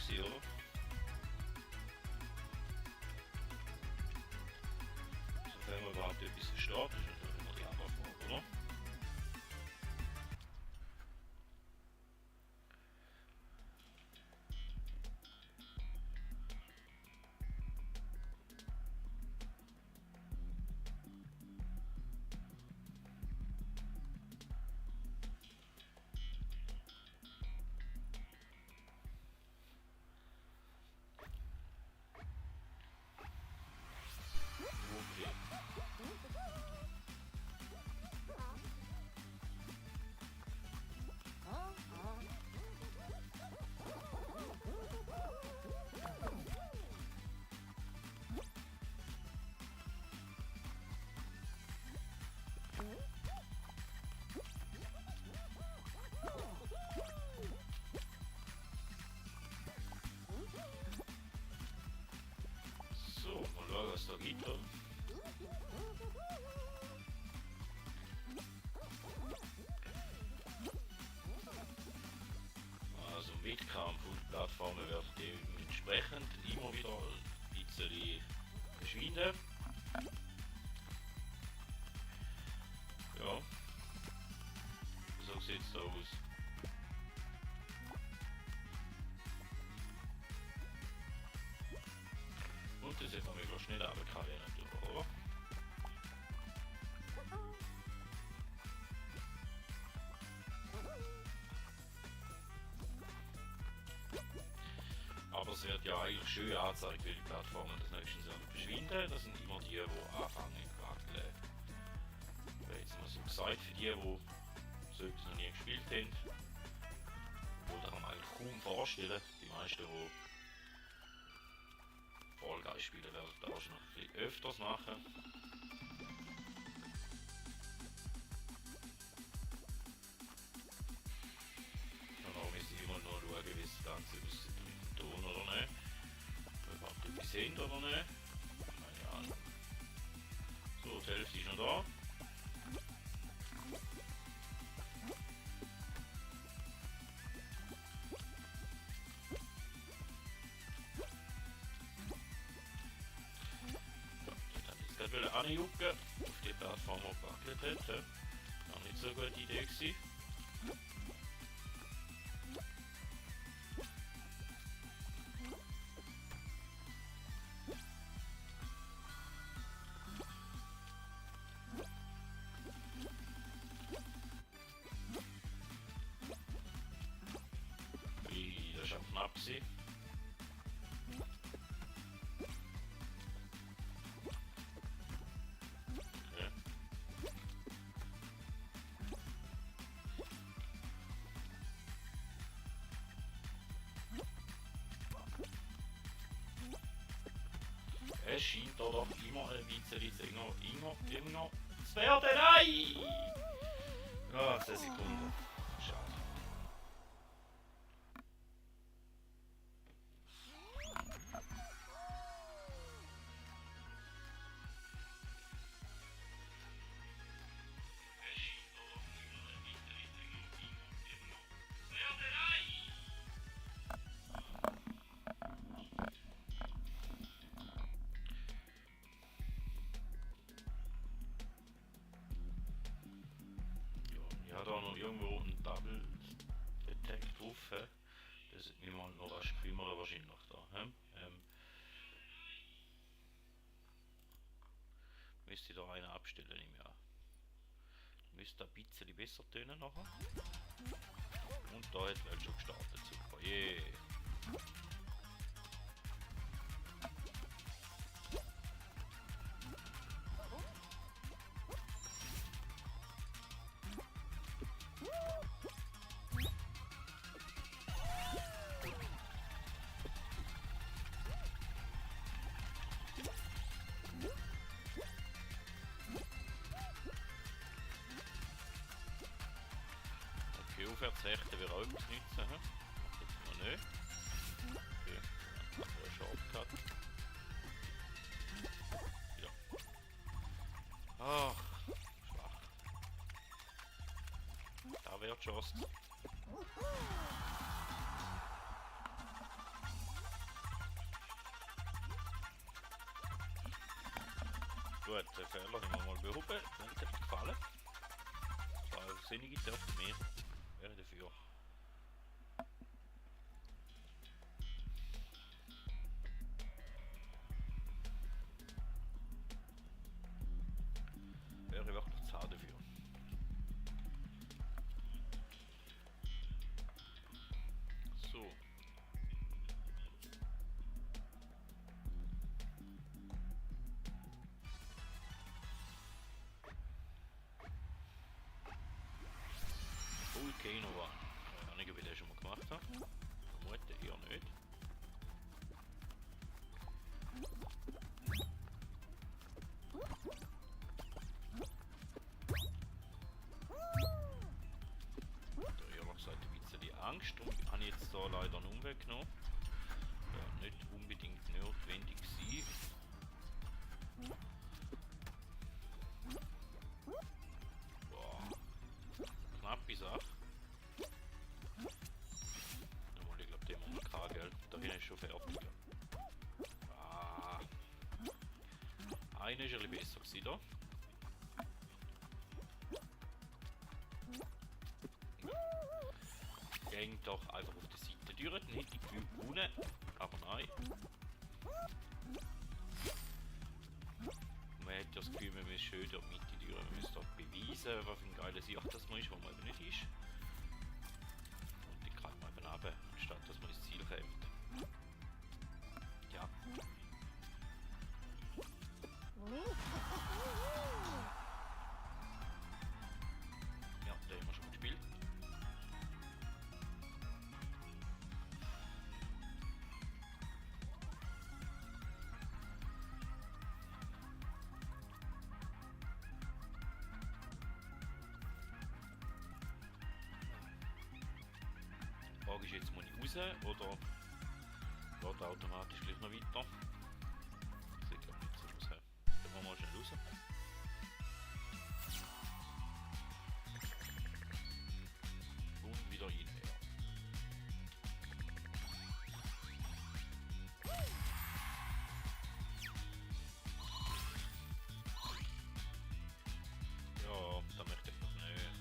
gewesen, oder? Sofern man überhaupt etwas versteht, ist natürlich immer die andere Frage, oder? Okay. So, mal schauen, was da gibt. Oder? Also Wettkampf und Plattformen werden dementsprechend immer wieder ein bisschen verschwinden. Ja, so sieht es da aus. Und das hätte man möglichst schnell runtergehen natürlich, oder? Aber es wird ja eigentlich schön angezeigt, welche Plattformen das nächstens verschwinden. Das sind immer die, die anfangen wackeln. Ich habe jetzt mal so gesagt, für die so etwas noch nie gespielt haben, obwohl da kann man eigentlich kaum vorstellen. Die meisten, die Fall Guys spielen, werden das noch ein bisschen öfters machen. Danach müssen wir immer noch schauen, wie das Ganze aussieht mit dem Ton oder nicht. Ob wir überhaupt etwas sehen oder nicht. Keine Ahnung. So, die Hälfte ist noch da. Ich wollte anjucken auf die Plattform, die gewackelt hat. Das war nicht so eine gute Idee gewesen. Ui, das war knapp gewesen. Es scheint da doch immer ein bisschen enger zu werden. Nein! Ja, 10 Sekunden. Schade. Ich habe da noch irgendwo einen Double Detect drauf. Das ist mir mal noch was kümmern wahrscheinlich da. Müsste ich da einen abstellen im Jahr. Müsste ein bisschen besser tönen nachher. Und da hat die Welt schon gestartet. Super. Yeah. Okay, aufwärts rechten wir auch etwas nützen. Macht jetzt noch nicht. Okay, dann haben wir einen Shortcut. Ja. Ach, schwach. Da wird Just. Gut, den Fehler haben wir mal behoben. Das hat mir gefallen. Weil sinnige dürften mehr. Wäre dafür. Wäre wirklich zu hart dafür. So. Volcano Run. Einige will ich schon mal gemacht haben. Vermute eher nicht. Da ehrlich gesagt ein bisschen die Angst und habe ich jetzt da leider einen Umweg genommen. Ja, nicht unbedingt notwendig sein. Boah. Knappe Sache. Jawohl, ich glaube, den haben wir kein Geld. Da hinten ist schon fertig. Ah. Einer ist ein bisschen besser gewesen da. Ging doch einfach auf die Seite durch, nicht die Gefühl gewonnen, aber nein. Man hat ja das Gefühl, man muss schön dort mit die Türen, man muss dort beweisen, was für ein geiles Yacht das man ist, wo man eben nicht ist. Und die kann man eben runter, anstatt dass man ins Ziel kommt. Ja. Ja, da haben wir schon gespielt. Die Frage ist jetzt, muss ich raus oder geht automatisch gleich noch weiter? Das sieht glaube ich nicht so aus. Gehen wir mal schnell raus. Und wieder rein. Ja, da möchte ich noch näher.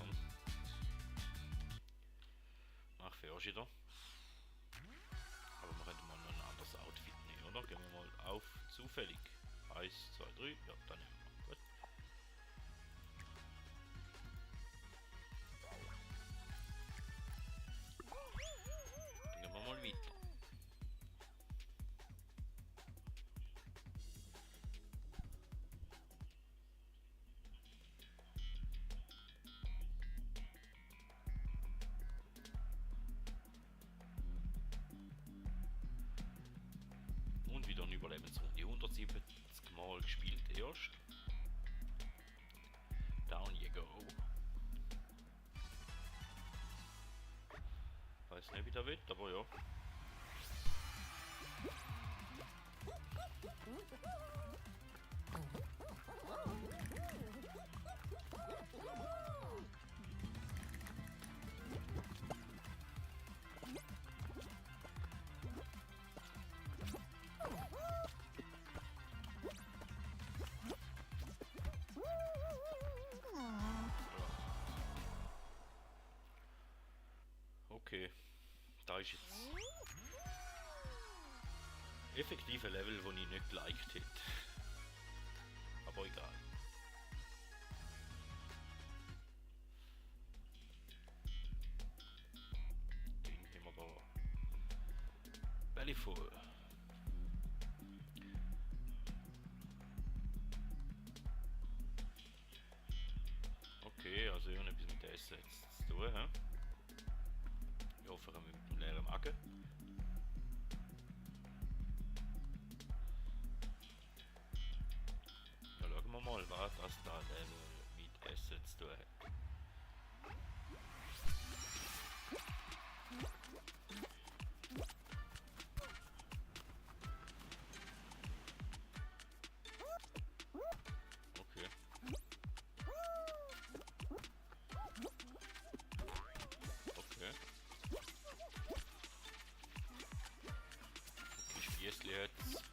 Nach Fergie da. Aber wir könnten mal noch ein anderes Outfit nehmen, oder? Gehen wir mal auf zufällig. 1, 2, 3. Ja, dann nehmen wir. Gut. Dann gehen wir mal weiter. Und wieder eine Überlebensrunde. 170 Mal gespielt erst. Down you go. Weiß nicht, wie der wird, aber ja. Okay, da ist jetzt effektiv ein Level, das ich nicht geliked hätte. Aber egal. Den haben wir da. Bellyful. Okay, also ich habe etwas mit Essen jetzt zu tun. He? Ich hoffe, wir mit dem leeren Magen. Ja, schauen wir mal, was das da mit Essen zu tun hat. Okay. Okay. Okay, Spießli jetzt.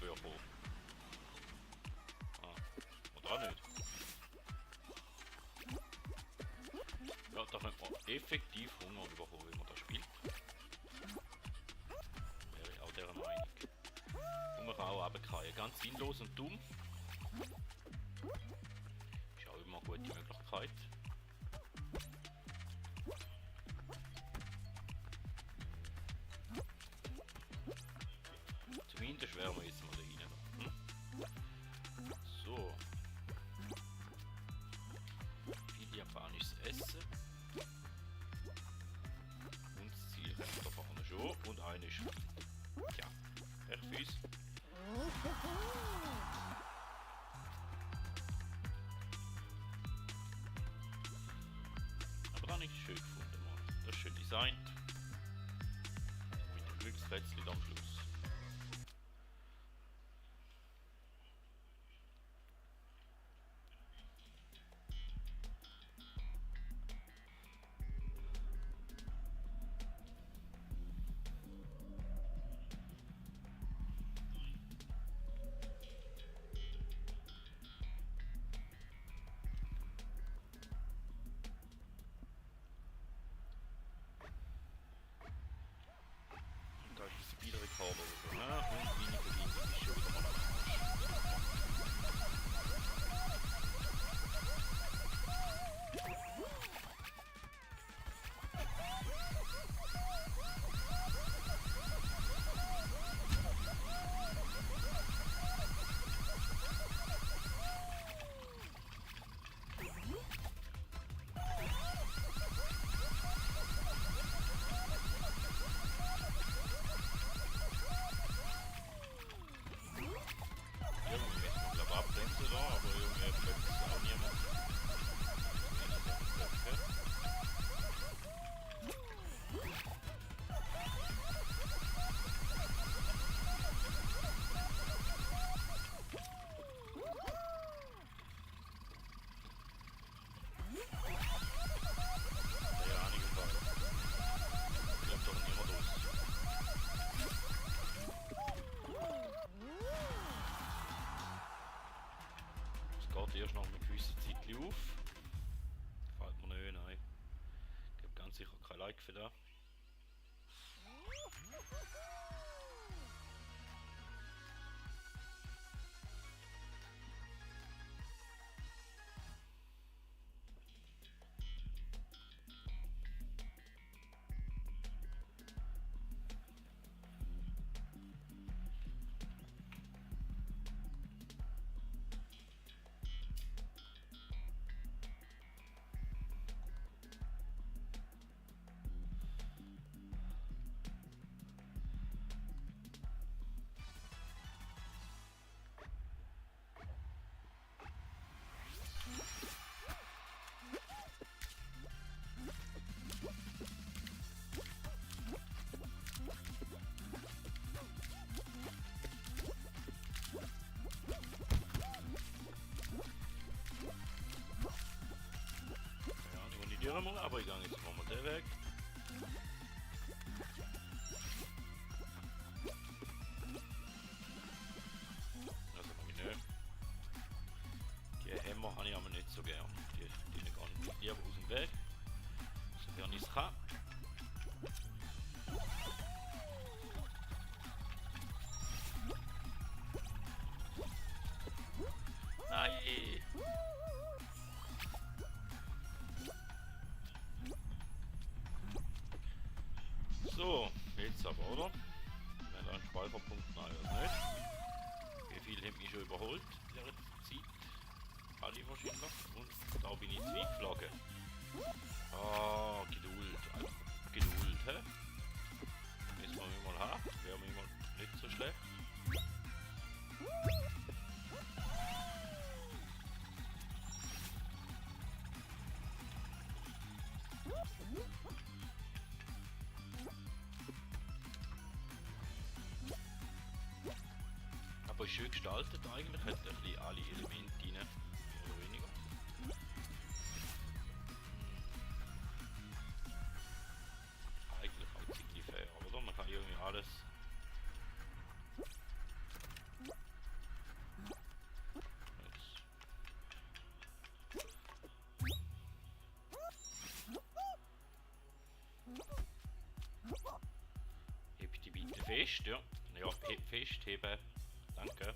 würde kommen. Ah, oder auch nicht. Ja, da könnte man effektiv Hunger bekommen, wenn man das spielt. Wäre ich auch dieser Meinung. Und man kann auch runterfallen. Ganz sinnlos und dumm. Ist auch immer eine gute Möglichkeit. Zumindest wären wir jetzt mal da rein. Hm? So. Viel japanisches Essen. Und das Ziel kommt da vorne schon. Und eine ist tja, echt fies. Aber dann ist es schön gefunden mal. Das ist schön designt. Mit dem Glücksrätsel am Schluss. Da ist die Speedrekord oder so, ne? Und wenig verdient, das ist schon wieder mal anders. Irgendwie müssen wir glaube abbremsen da, aber irgendwie bremst es auch niemand. Keine Ahnung im Fall. Ich glaube doch niemand aus. Es geht erst nach einer gewissen Zeit auf. Gefällt mir nicht, nein. Ich habe ganz sicher kein Like für das. Ja, die validieren wir, aber ich gehe jetzt mal den Weg. Also kann ich nicht. Die Hämmer habe ich aber nicht so gern. Die gehen lieber aus dem Weg, sofern ich es kann. Nein! So, jetzt aber, oder? Wenn da ein Speicherpunkt, nein, das nicht. Wie viel hat mich schon überholt in der Zeit? Alle wahrscheinlich. Und da bin ich zweigeflogen. Ah, Geduld. Also, Geduld, hä? Müssen wir mal haben. Wäre mir mal nicht so schlecht. Aber ist schön gestaltet eigentlich, hat ein bisschen alle Elemente rein, mehr oder weniger. Eigentlich auch ziemlich fair, oder? Man kann irgendwie alles fest, ja. Ja, festheben. Danke.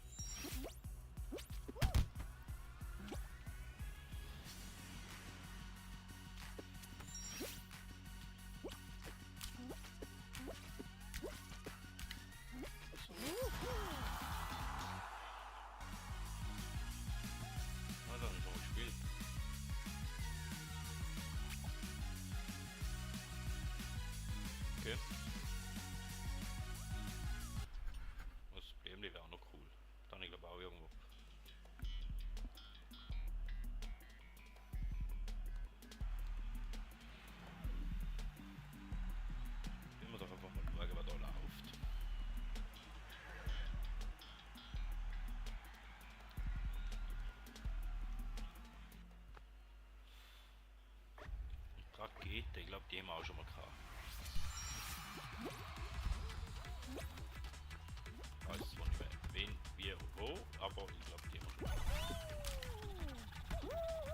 Na, dann ist noch ein Spiel. Okay. Das Problem wäre auch noch cool. Dann ich glaube auch irgendwo. Immer doch einfach mal schauen, was da läuft. Und Rakete, ich glaube, die haben wir auch schon mal gehabt. Ich weiß zwar nicht mehr, wen, wie und wo, aber ich glaube, die haben wir schon mal.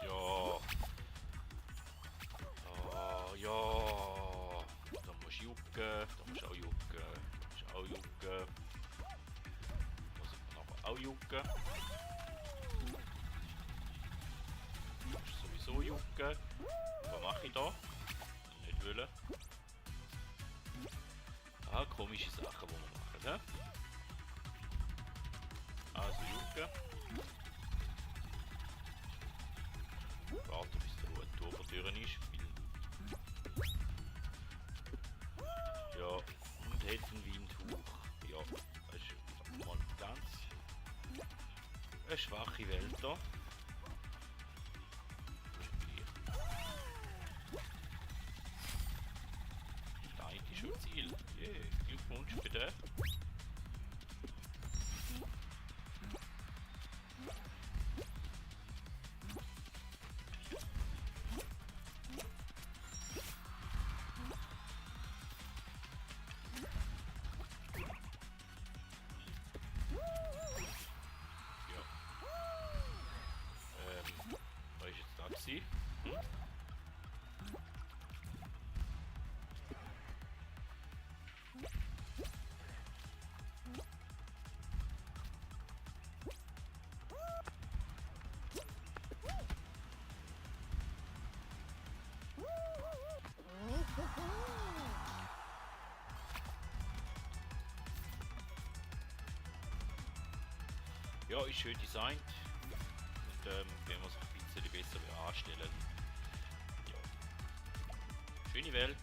Ja. Ja. Da musst du jucken, da musst du auch jucken, da musst du auch jucken. Da sollte man aber auch jucken. Da musst du sowieso jucken. Was mache ich da? Nicht wollen. Ah, komische Sachen, die wir machen, ne? Also jucken. Warten bis der Tour vor Türen ist. Ja, und helfen wie ein Tuch. Ja, das ist mal ganz eine schwache Welt da. Der eine ist schon Ziel. Yeah, Glückwunsch bitte. Was ist jetzt da gewesen? Ja, ist schön designt. Und wenn wir es ein bisschen besser anstellen. Ja. Schöne Welt,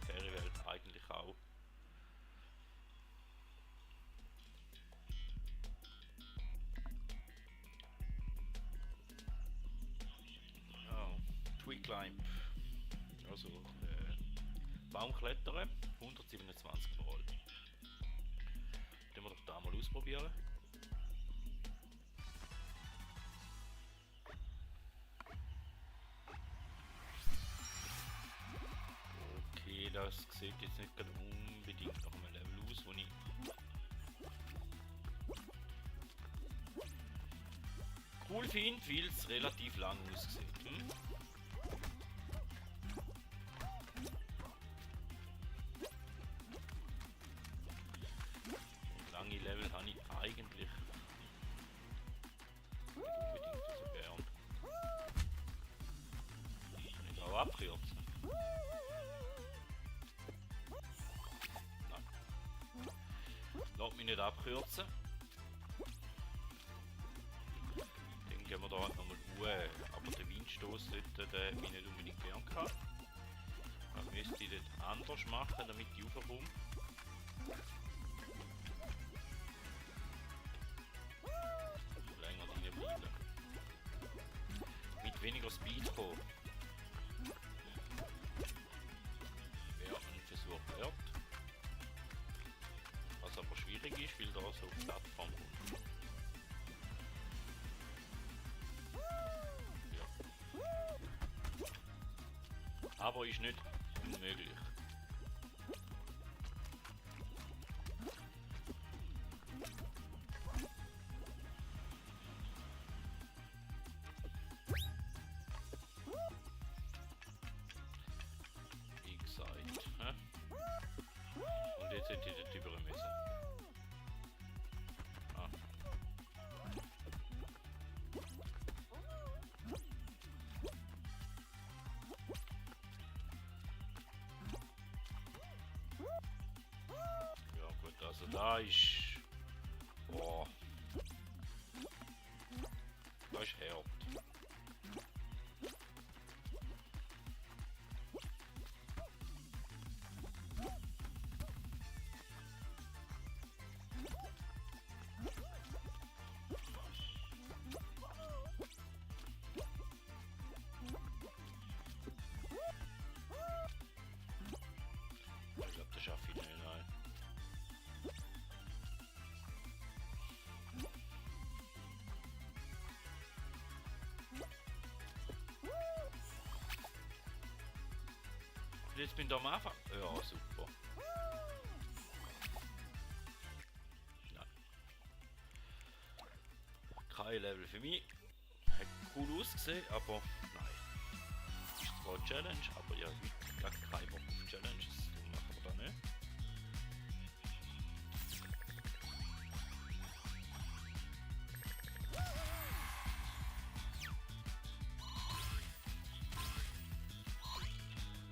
faire Welt eigentlich auch. Ja, Twig-Climb. Also Baumklettern, 127 Mal. Den wir doch da mal ausprobieren. Okay, das sieht jetzt nicht gerade unbedingt nach einem Level aus, wo ich cool finde, weil es relativ lang aussieht. Und lange Level habe ich eigentlich nicht unbedingt so gern. Kann ich auch abkürzen? Nein. Lass mich nicht abkürzen. Dann gehen wir da nochmal hoch. Aber der Windstoß sollte mich nicht unbedingt gern haben. Was müsste ich dort anders machen, damit ich raufkomme? Länger reinbleiben. Mit weniger Speed kommen. Wäre ein Versuch wert. Was aber schwierig ist, weil da so auf die Plattform kommt. Ja. Aber ist nicht unmöglich. Wie gesagt. Hä? Und jetzt hätte ich den über müssen. Also da ist... Boah. Da ist hart. Ich glaube, das schaffe ich nicht, nein. Und jetzt bin ich am Anfang. Ja, super. Nein. Kein Level für mich. Hat cool ausgesehen, aber nein. Ist zwar eine Challenge, aber ja, heute gar kein Bock auf Challenges. Darum machen wir da nicht.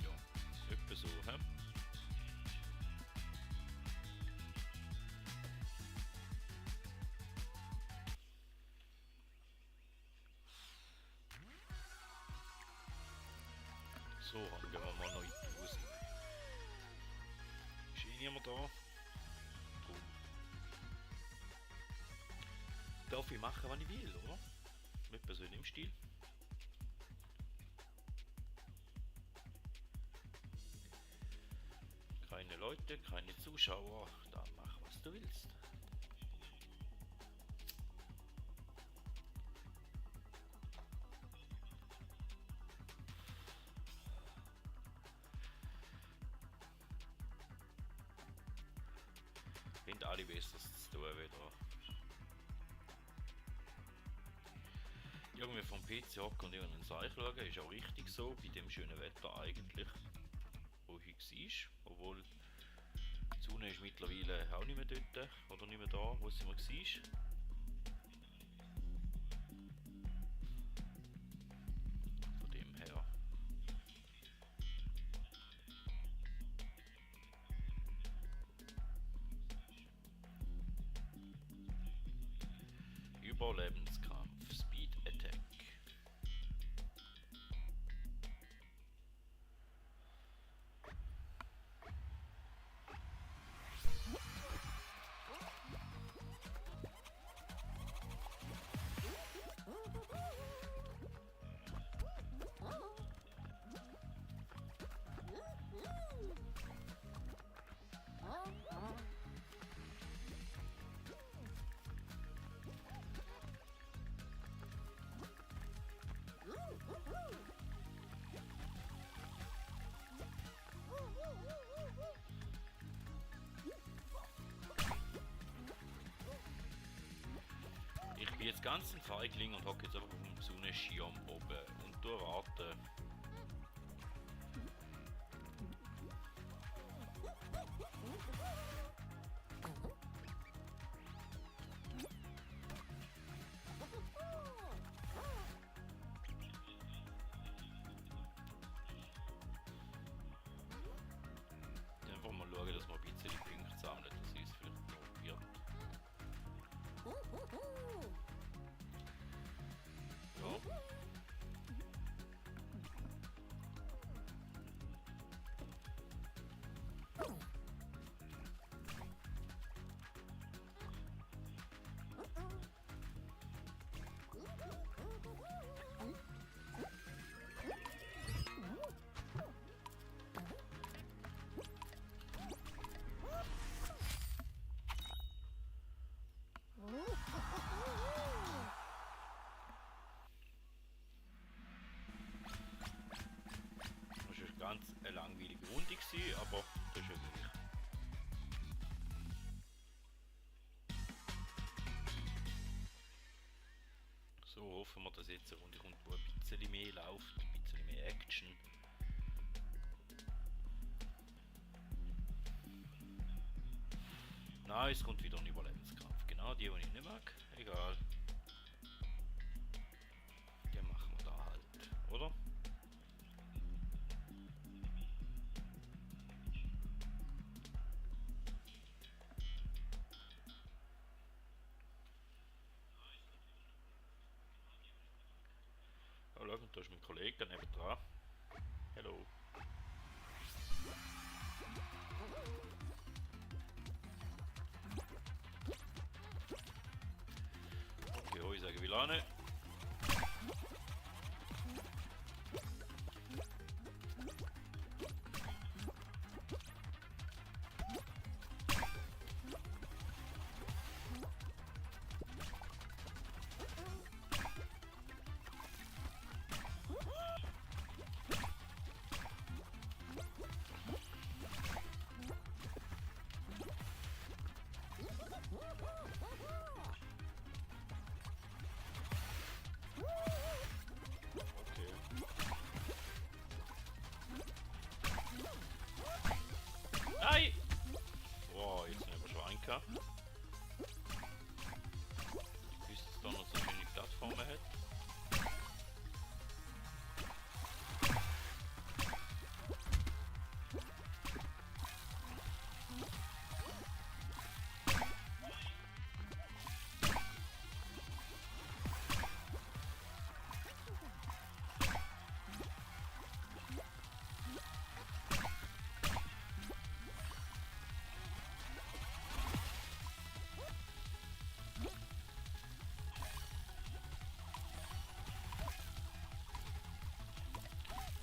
Ja, etwa so, hä? So, dann gehen wir mal noch in die Hose. Ist eh niemand da? Drum. Darf ich machen, was ich will, oder? Etwa so in dem Stil. Keine Leute, keine Zuschauer. Dann mach, was du willst. Find alle besser zu tun wieder. Irgendwie vom PC hocken und irgendeinen Seich schauen, ist auch richtig so, bei dem schönen Wetter eigentlich, wo heute war. Obwohl die Sonne ist mittlerweile auch nicht mehr dort, oder nicht mehr da, wo sie immer war. Von dem her. Überlebenskampf, Speed Attack. Ich bin jetzt ganz ein Feigling und hocke jetzt einfach auf dem Sonnenschirm oben und warten. Einfach mal schauen, dass wir ein bisschen Punkte sammeln, dass es vielleicht noch wird. Ja. Das war ganz eine langweilige Runde gewesen, aber das ist ja gleich. So hoffen wir, dass jetzt eine Runde kommt, wo ein bisschen mehr läuft, ein bisschen mehr Action. Nein, es kommt wieder ein Überlebenskampf. Genau die ich nicht mag. Egal. Den machen wir da halt, oder? ist mein Kollege neben dran. Hallo. Okay, hoi sagen wir Lane. Nein! Wow, jetzt haben wir schon einen gehabt. Ich wüsste, dass da noch so schöne Plattformen hat.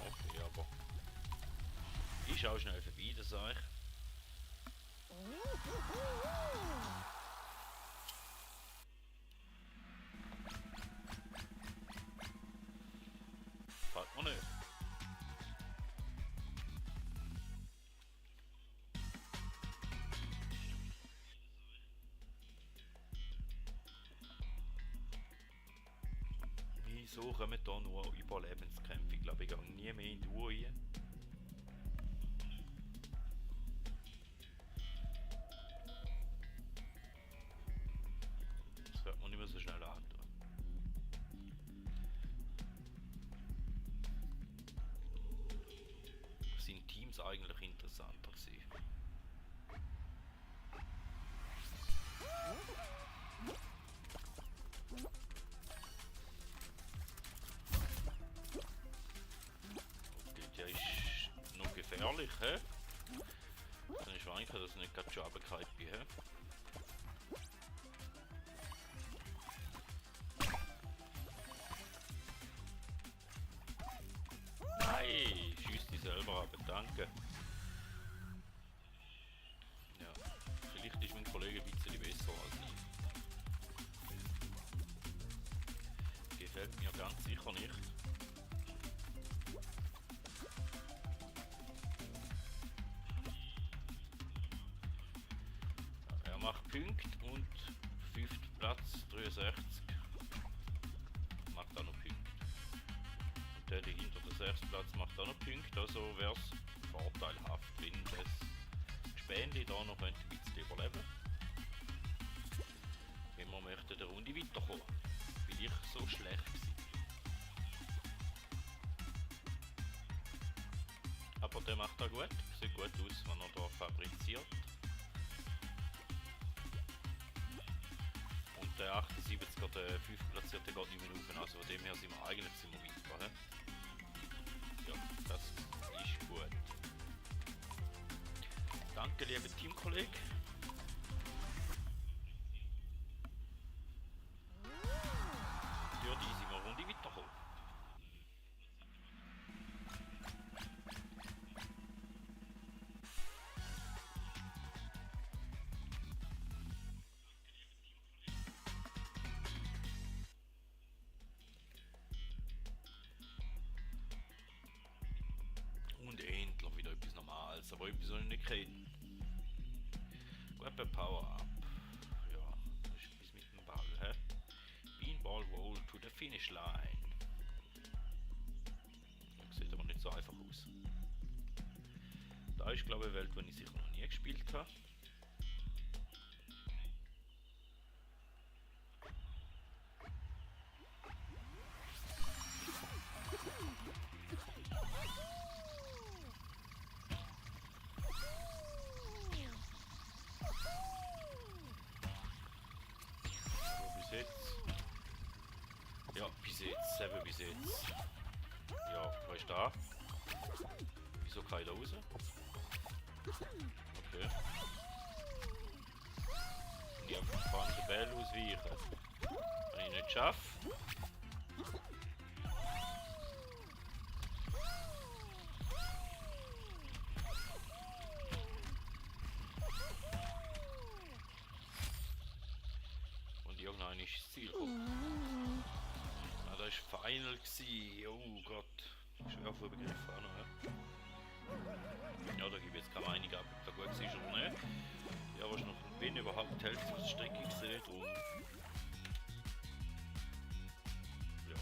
Okay, aber ich schaue schnell vorbei, das sage ich. Fällt mir nicht. Wieso kommen da nur Überlebenskämpfe? Ich glaube, ich gehe nie mehr in die Uhr rein. Das hört man nicht mehr so schnell an. Sind Teams eigentlich interessanter gewesen? Okay, der ist noch gefährlich, hä? Dann ist eigentlich, dass ich nicht gerade schon runtergefallen bin, hä? Nein, schießt die selber ab, danke. Ja, vielleicht ist mein Kollege ein bisschen besser als ich. Gefällt mir ganz sicher nicht. Er macht Punkte und 5. Platz, 63. Macht auch noch Punkte. Und der hinter der 6. Platz macht auch noch Punkte, also wäre es vorteilhaft, wenn das Gespänli da noch ein bisschen überleben. Wenn wir möchten der Runde weiterkommen, weil ich so schlecht war. Aber der macht da gut, sieht gut aus, wenn er da fabriziert. Und der 78er, der 5. Platzierte, geht nicht mehr rauf, also von dem her sind wir eigentlich weiter. He? Ja, das ist gut. Danke, lieber Teamkollege. Durch die sind wir eine Runde weitergekommen. Und endlich wieder etwas Normales, aber etwas, was ich nicht kenne. Weapon Power Up. Ja, das ist etwas mit dem Ball, hä? Beanball Roll to the Finish Line. Das sieht aber nicht so einfach aus. Da ist, glaube ich, eine Welt, die ich sicher noch nie gespielt habe. Bis jetzt. Ja, bis jetzt, 7 bis jetzt. Ja, was ist da? Wieso keiner raus? Okay. Ich auf den spannenden Bell ausweichen. Wenn ich nicht schaffe. Und irgendwann ist das Ziel gekommen. Ah, das war Final gewesen. Oh Gott. Schwer vor Begriff auch noch, ja? Ja, da gebe ich jetzt keine Meinung ab, ob der gut war oder nicht. Ja, was noch bin überhaupt die Hälfte der Strecke gesehen, drum. Ja.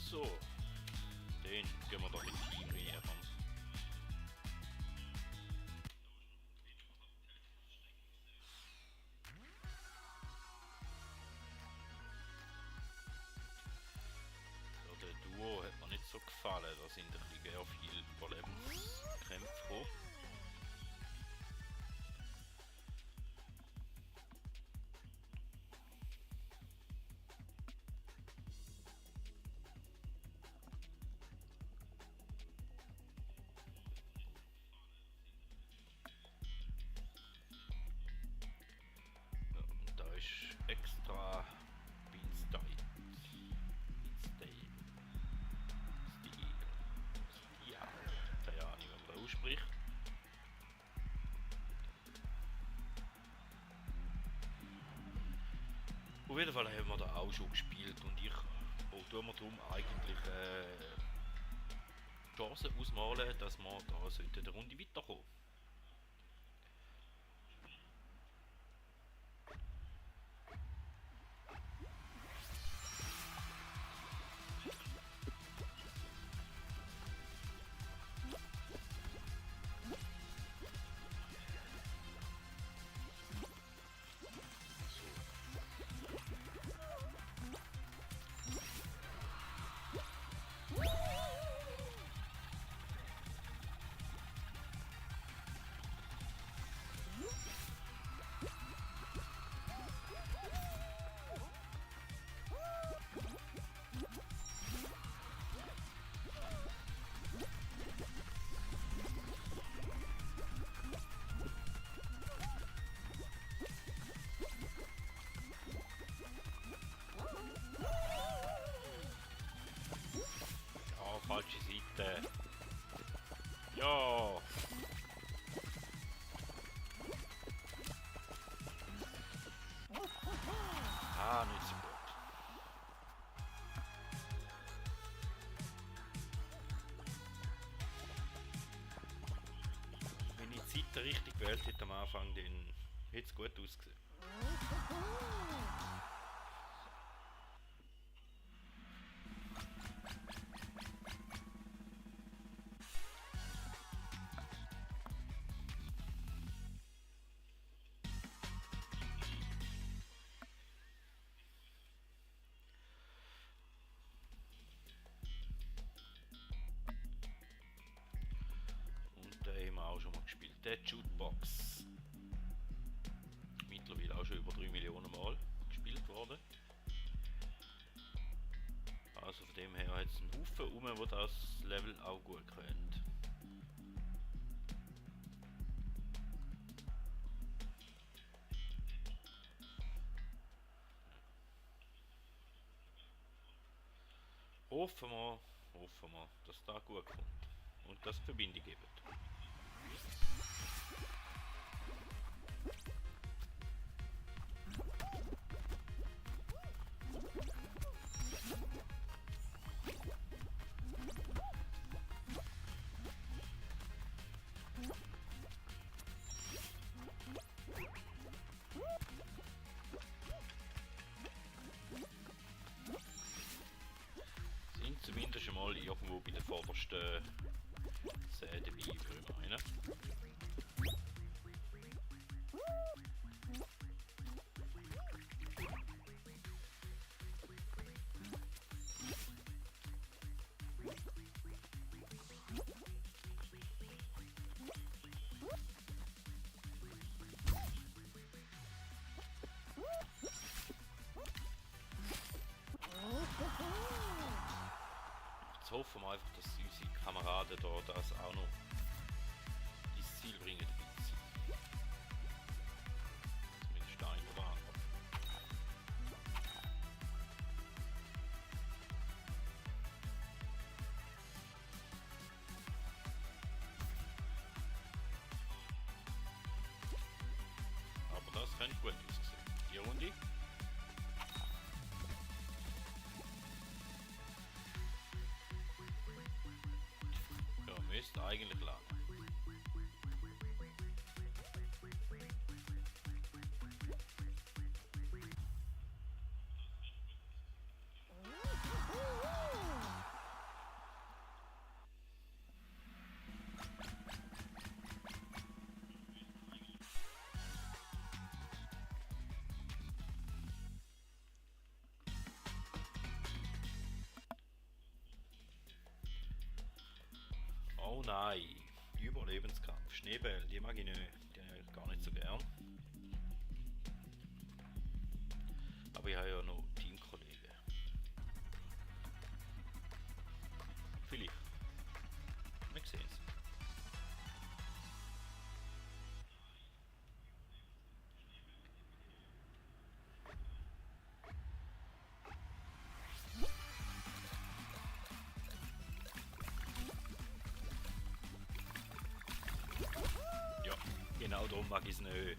So. Den gehen wir doch in Team näher ran. Der Duo hat mir nicht so gefallen, da sind ein bisschen sehr viele Überlebenskämpfe gekommen. Ja, und da ist extra Beanstein. Ja, keine Ahnung, wie man das ausspricht. Auf jeden Fall haben wir da auch schon gespielt und ich tue mir darum eigentlich die Chance ausmalen, dass wir da in der Runde weiterkommen. Falsche Seite. Ja. Ah, nicht so gut. Wenn ich die Seite richtig gewählt hätte am Anfang, dann hätte es gut ausgesehen. Auch schon mal gespielt. Der Jukebox. Mittlerweile auch schon über 3 Millionen Mal gespielt worden. Also von dem her hat es einen Haufen rum, wo das Level auch gut kennt. Hoffen wir, dass das gut kommt und dass es Verbindung gibt. Sind zumindest schon mal irgendwo bei der vordersten Säde dabei, würde ich meinen. hoffen wir einfach, dass unsere Kameraden da das auch noch ins Ziel bringen. Zumindest ein oder andere. Aber das könnte gut aussehen. Die Runde. Ja, müsste eigentlich lang. Oh nein, Überlebenskampf, Schneebälle, die mag ich nicht, die habe ich gar nicht so gern. Aber ich habe ja noch Teamkollegen. Vielleicht. Wir sehen es. Ja, genau darum mag ich es nicht.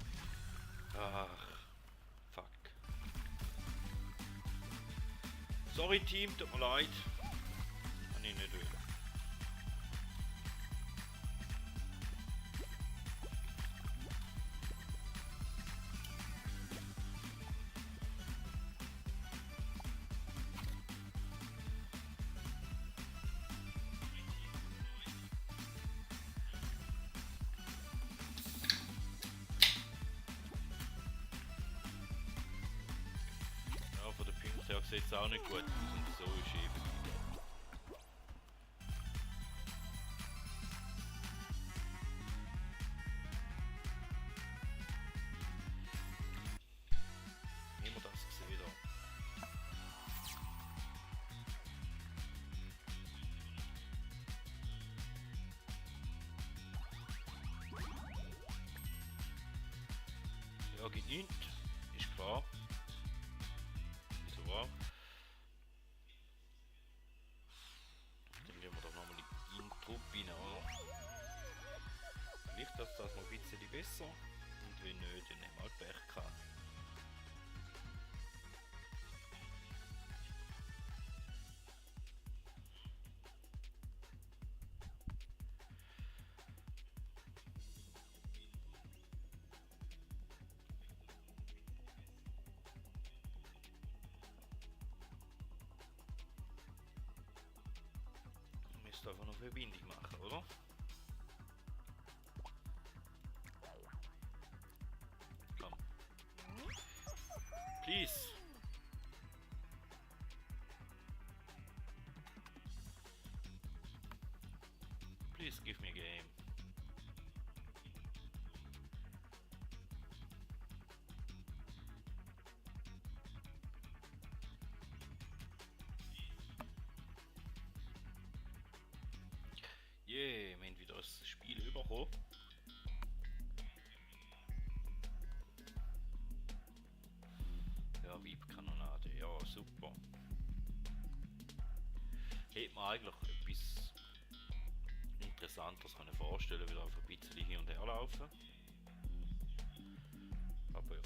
Ach, fuck. Sorry Team, tut mir leid. Kann ich nicht wollen. Ja, von den Punkten her sieht es auch nicht gut aus und so ist eben. Immer das gesehen da. Ja, geht nicht, ist klar. So war. Dann gehen wir doch nochmal in die Truppe rein, oder? Vielleicht ist das noch ein bisschen besser. Und wenn nicht, dann haben wir halt Pech gehabt. Wir müssen einfach noch eine Verbindung machen, oder? Komm. Please. Please give me a game. Yeah, wir haben wieder das Spiel bekommen. Ja, Weib-Kanonade, ja super. Hätte man eigentlich etwas Interessantes können vorstellen, wieder auf ein bisschen hin und her laufen. Aber ja.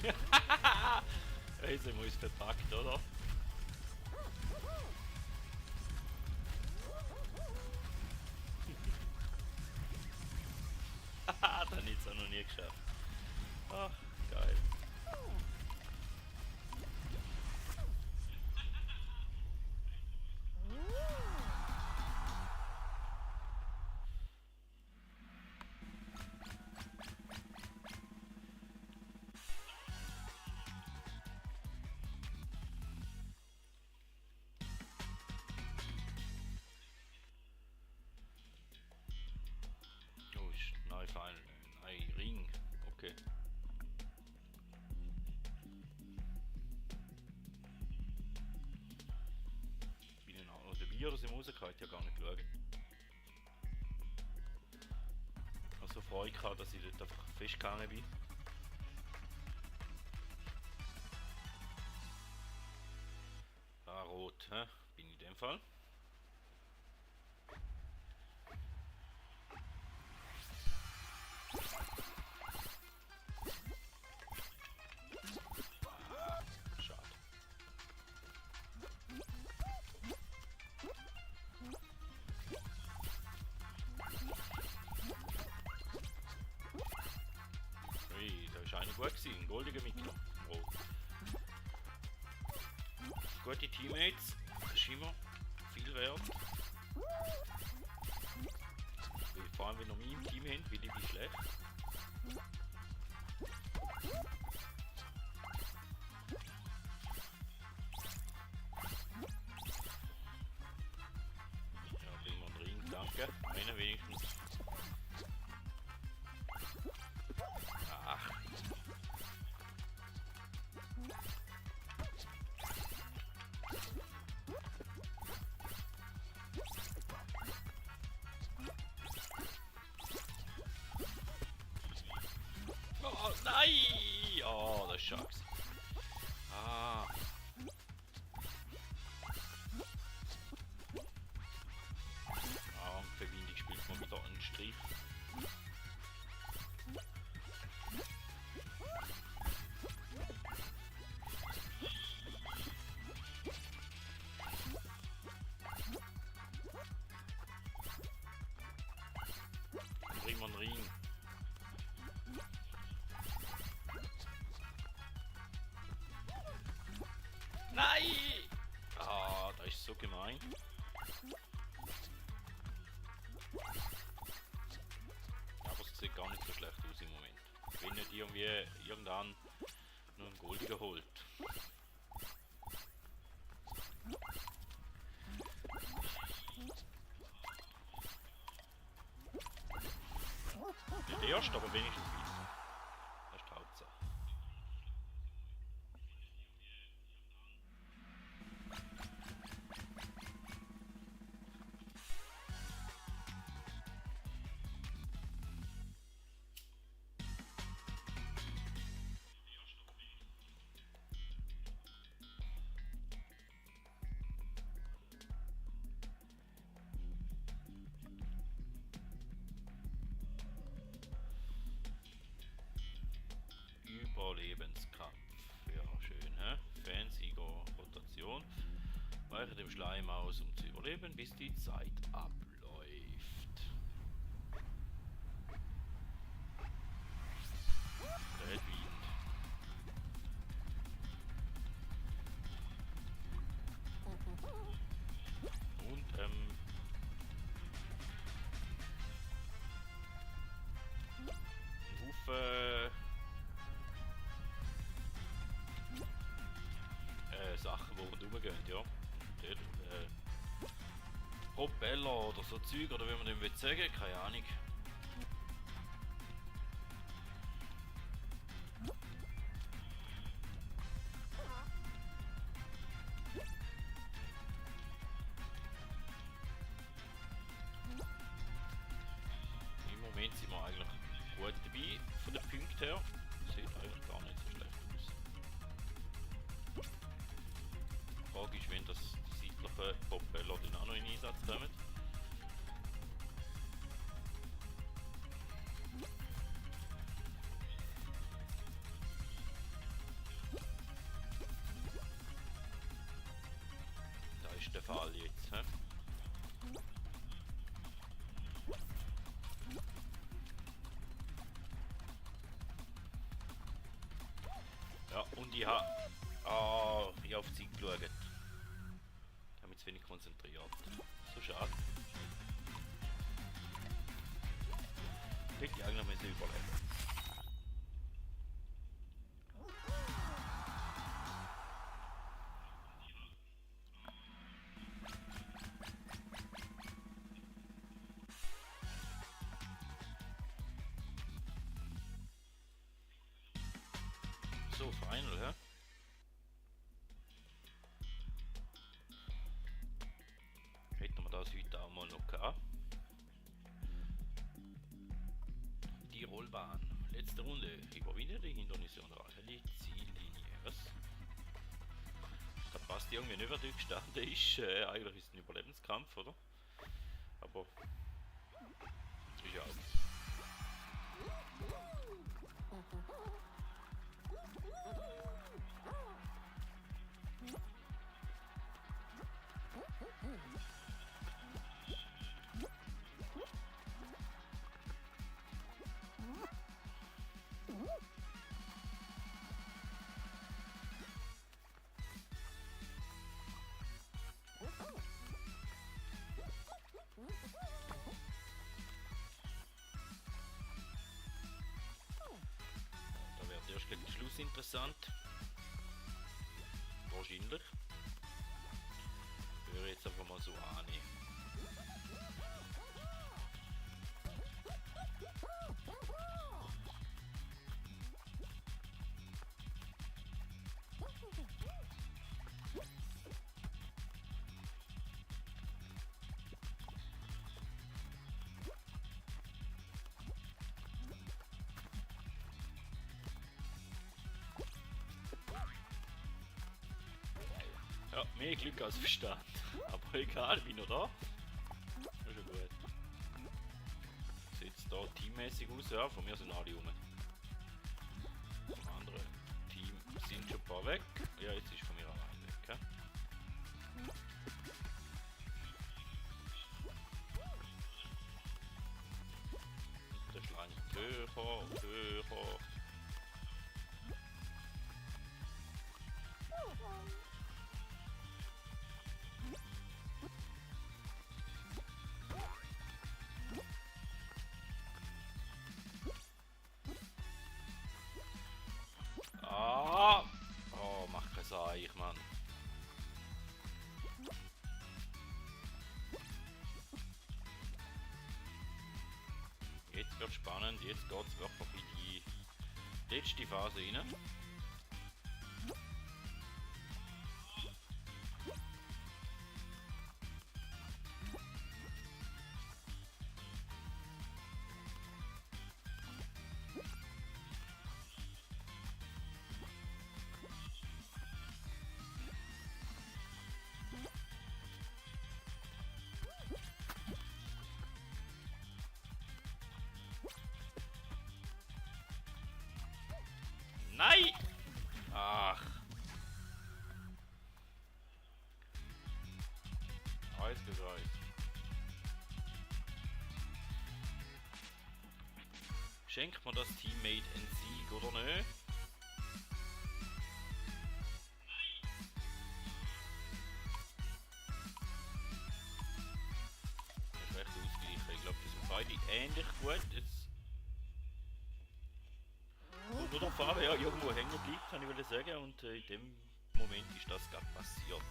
Hey, sind wir uns verpackt, oder? Haha, dann hätte es auch noch nie geschafft. Ach, geil. Oh, ist neu fallen. Nein, Ring. Okay. Bin ich noch dabei oder sind wir rausgekommen? Ich habe gar nicht geschaut. Ich habe so Freude gehabt, dass ich dort einfach festgegangen bin. Ah, rot, hä? Bin ich in dem Fall. Schade. Ui, da ist einer gut gewesen, ein goldiger mitgenommen. Rot. Gute Teammates, das ist immer viel wert. Vor allem wenn wir mich im Team haben, weil ich bin schlecht. Ja, bringen wir einen Ring, danke. Einer wenigstens. Ach. Oh nein! Oh, das ist schade. Ah. Ah, und die Verbindung spielt mal wieder einen Strich. Bringen wir einen Ring. Nein! Ah, das ist so gemein. Aber es sieht gar nicht so schlecht aus im Moment. Wenn nicht irgendwie irgendwann nur ein Goldiger holt. Nicht erst, aber wenigstens weiter. Das ist die Hauptsache. Überlebenskampf. Ja, schön, hä? Fansieger Rotation. Weiche dem Schleim aus, um zu überleben, bis die Zeit abläuft. Der hat Wind. Und, ein Haufen Sachen, die rundherum gehen, ja. Dort, Propeller oder so Zeug, oder wie man dem will sagen, keine Ahnung. Im Moment sind wir eigentlich gut dabei, von den Punkten her. Sieht eigentlich gar nicht so schlecht aus. Die Frage ist, wenn das seitliche Propeller dann auch noch in Einsatz kommen. ist der Fall jetzt. He? Ja, und ich habe auf die Zeit geschaut. Ich habe mich zu wenig konzentriert. So schade. Ich hätte eigentlich noch mal überleben. So, Final, hä? Hätten wir das heute auch mal noch gehabt. Die Rollbahn. Letzte Runde. Überwinde die Hindernisse und erreiche die Ziellinie. Was? Da passt irgendwie nicht, wer da gestanden ist. Eigentlich ist es ein Überlebenskampf, oder? Aber ist ja auch. Da wird erst gegen den Schluss interessant. Wahrscheinlich. Ich würde jetzt einfach mal so annehmen. Ja, mehr Glück als Verstand. Aber egal, bin noch da. Das ist ja gut. Sieht es da teammäßig aus? Ja, von mir sind alle rum. Vom anderen Team sind schon ein paar weg. Ja, jetzt ist von mir allein weg. He? Der schlankt höher und höher. Oh, mach kein Seich, Mann. Jetzt wird spannend, jetzt geht es wirklich in die letzte Phase rein. Nein! Ach. Eis gereicht. Schenkt man das Teammate einen Sieg oder nö? Das ist recht ausgeglichen. Ich glaube, die sind beide ähnlich gut. Jetzt kommt nur darauf an, wer irgendwo hängen bleibt, kann ich sagen. Und in dem Moment ist das gerade passiert.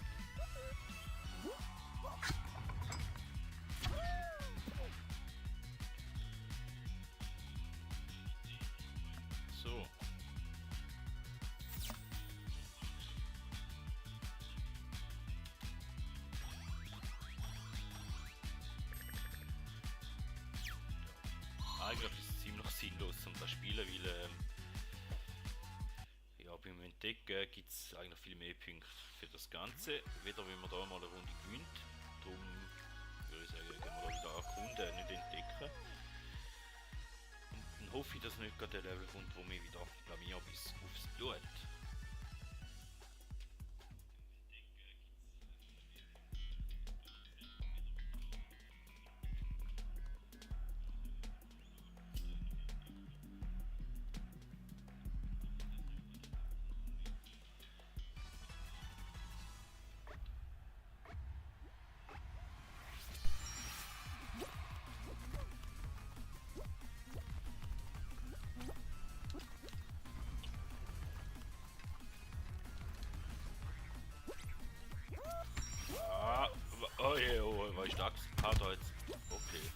So. Eigentlich ist es ziemlich sinnlos zum das Spielen, weil ja, beim Entdecken gibt es eigentlich viel mehr Punkte für das Ganze, weder wenn man da mal eine Runde gewinnt. Darum würde ich sagen, gehen wir da wieder erkunden, nicht entdecken. Und dann hoffe ich, dass nicht gerade der Level kommt, wo mich wieder blamier bis aufs Blut. hat er jetzt. Okay.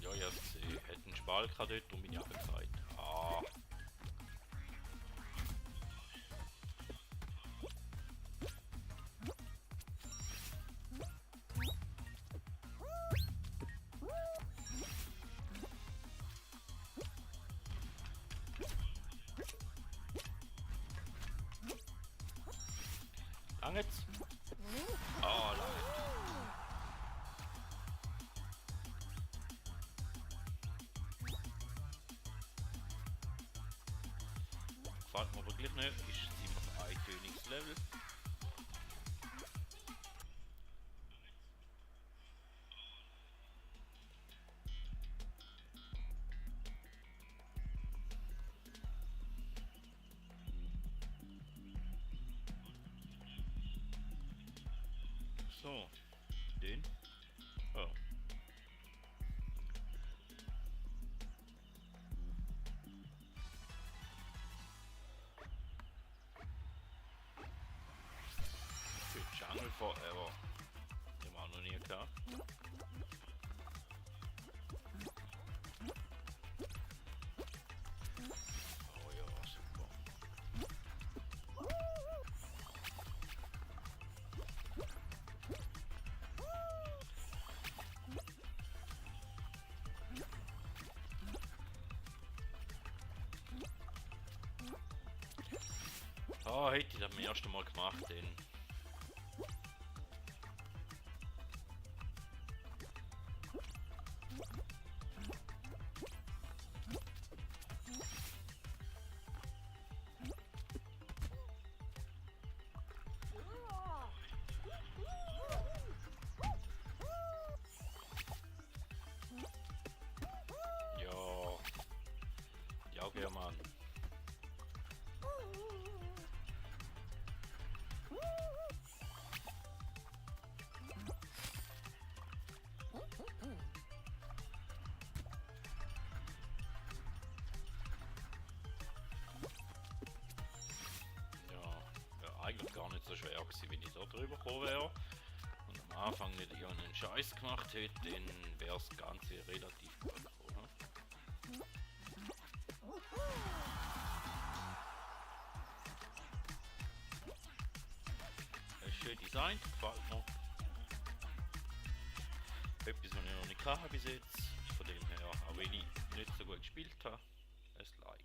Ja, ich hab's gesehen. Hat einen Spalt dort und bin ich abgefallen. Ah. Lang jetzt? Ah, lang. Gefällt mir wirklich nicht. Ist ziemlich ein eintöniges Level. So, den. Oh. Für Jungle Forever. Den haben wir auch noch nie gehabt. Oh ja, super. Ah, hätte ich das beim ersten Mal gemacht, denn. Ja. Ja, geh mal an. Eigentlich gar nicht so schwer gewesen, wenn ich da drüber gekommen wäre und am Anfang nicht irgendeinen Scheiß gemacht hätte, dann wäre das Ganze relativ gut gekommen. Es ist schön designt, gefällt mir. Etwas, was ich noch nicht hatte bis jetzt, von dem her, auch wenn ich nicht so gut gespielt habe, ein Like.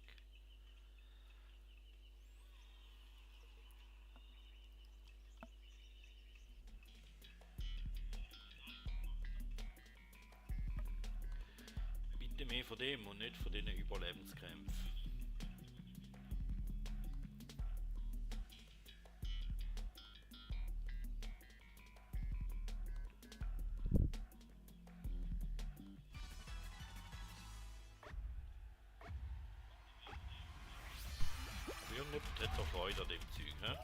Bitte mehr von dem und nicht von diesen Überlebenskämpfen. Irgendjemand hat doch Freude an dem Zeug, hä?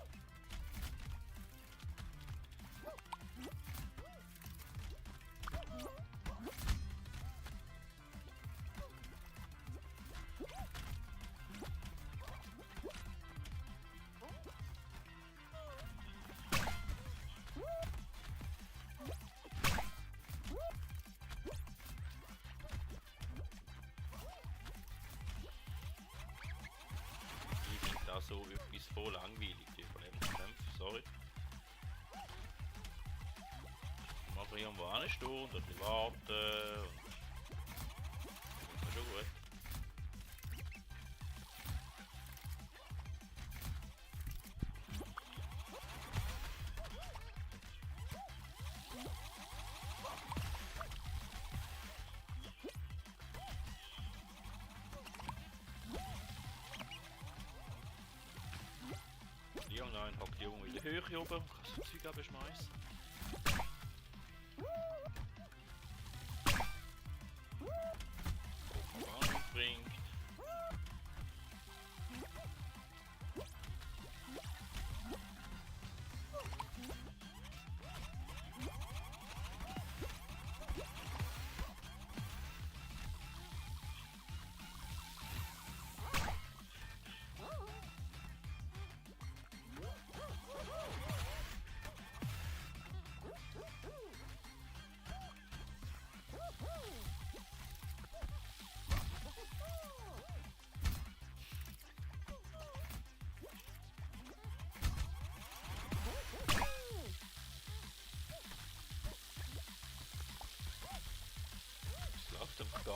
So etwas voll langweilig, die Überlebenskämpfe, sorry. Mal irgendwo hinstehen und ein bisschen warten und das ist schon gut. Irgendein hockt irgendwo in der Höhe oben und kann so Zeug abschmeißen. Gucken, was bringt.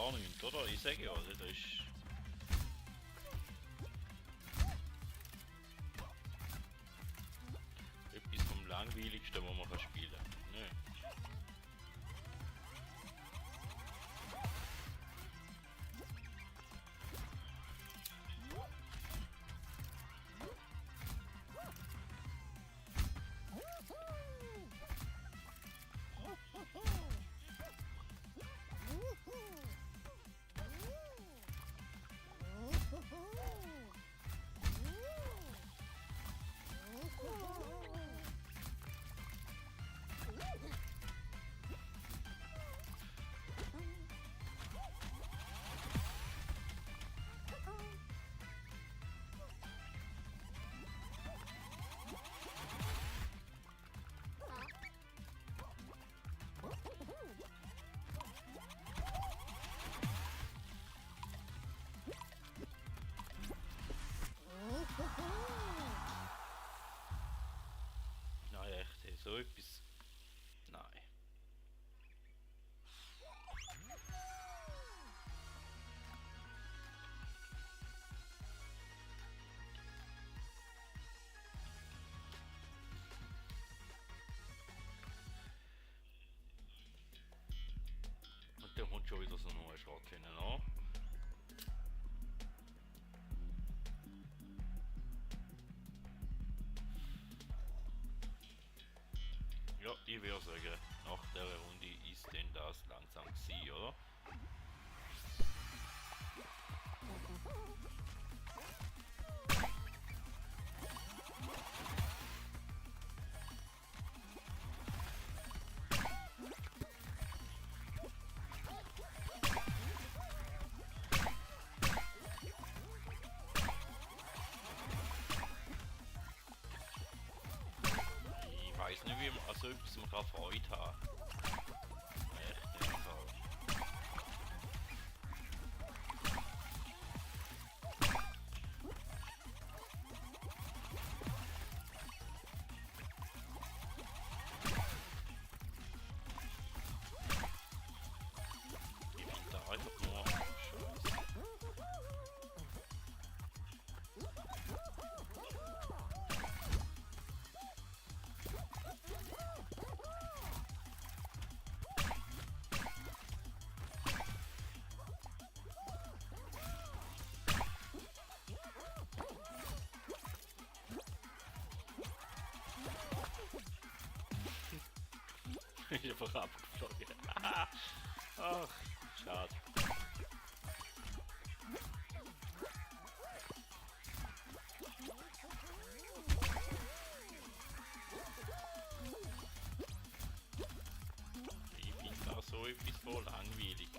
gar nichts, oder? Ich sage ja, das ist... etwas vom langweiligsten, was man kann spielen kann. Ne? Nein, echt, hey, so etwas. Nein. Und dann kommt schon wieder so ein Schrott hinten an. Ja, ich würde sagen, nach der Runde ist denn das langsam gewesen, oder? Ich weiß nicht, wie man also etwas man kann Freude haben. Echt nicht so. Ich finde da einfach nur Scheiße. Ich bin einfach abgeflogen. Ach, schade. Ich finde auch so etwas voll langweilig.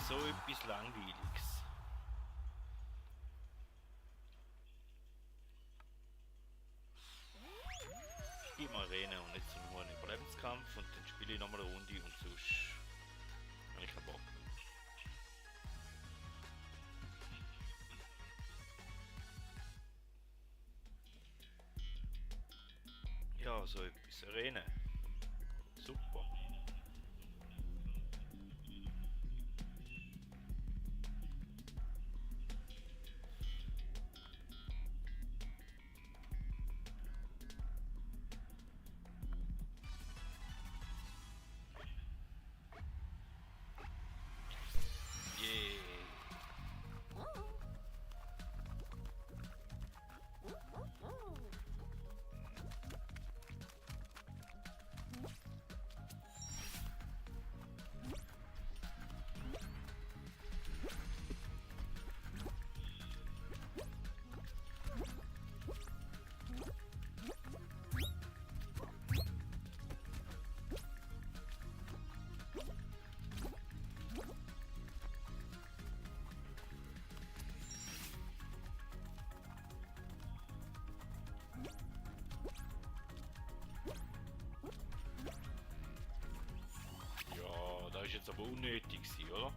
So etwas Langweiliges. Ich gehe mal rein und nicht so nur einen Überlebenskampf und dann spiele ich nochmal eine Runde und sonst Ja, so etwas. Arena. Super. Ja, das ist jetzt aber unnötig gewesen, oder?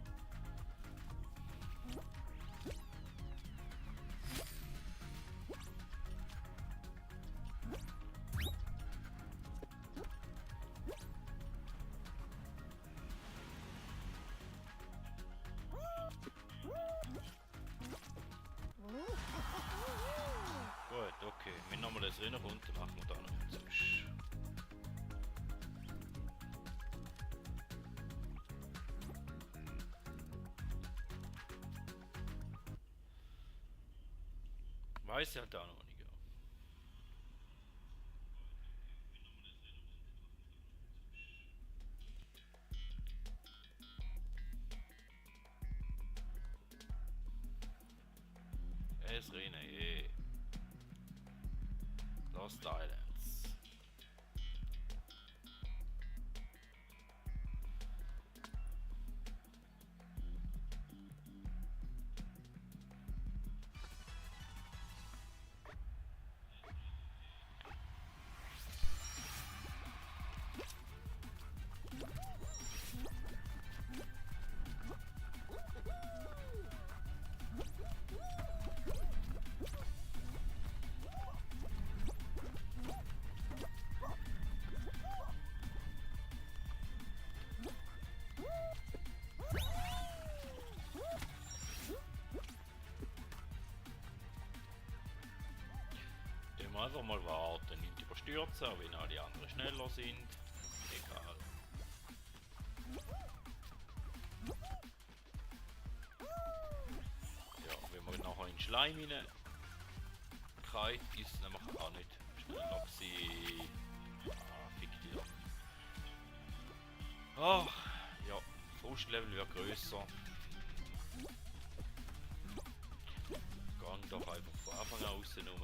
Gut, okay. Wenn nochmal das Rennen kommt, dann machen wir da noch einen Zusch. Weiß ja da noch nicht. Ja. Es Rennen, je. Lost Islands. Dann wir einfach mal warten, nicht überstürzen, auch wenn alle anderen schneller sind. Egal. Ja, wenn man nachher in Schleim rein kalt ist es nämlich auch nicht schneller gewesen. Ah, fick dich doch. Ach, ja, Frustlevel wird grösser. Gang doch einfach von Anfang an außen rum.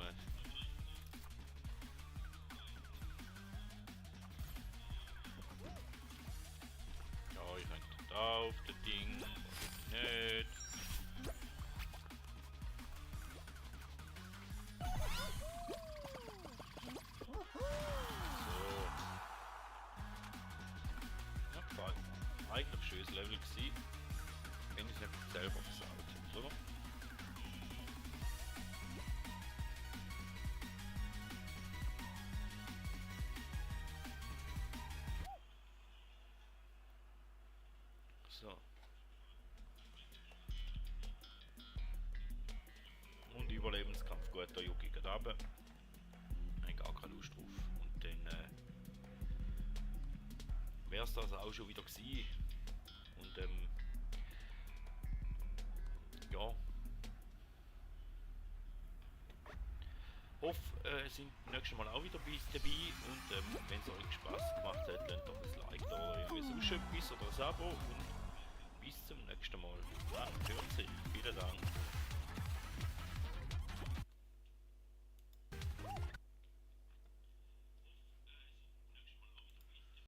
Ja, ich könnte da auf das Ding, nicht. Ja, gefällt mir. Eigentlich ein schönes Level gewesen, wenn ich es nicht selber gesagt hätte, oder? So. Und Überlebenskampf, gut, der Yuki geht runter. Ich habe gar keine Lust drauf. Und dann wäre es das auch schon wieder gewesen. Und ja. Hoffe, sind nächstes Mal auch wieder dabei. Und wenn es euch Spaß gemacht hat, lasst doch ein Like da oder irgendwie sonst etwas oder ein Abo. Und bis zum nächsten Mal.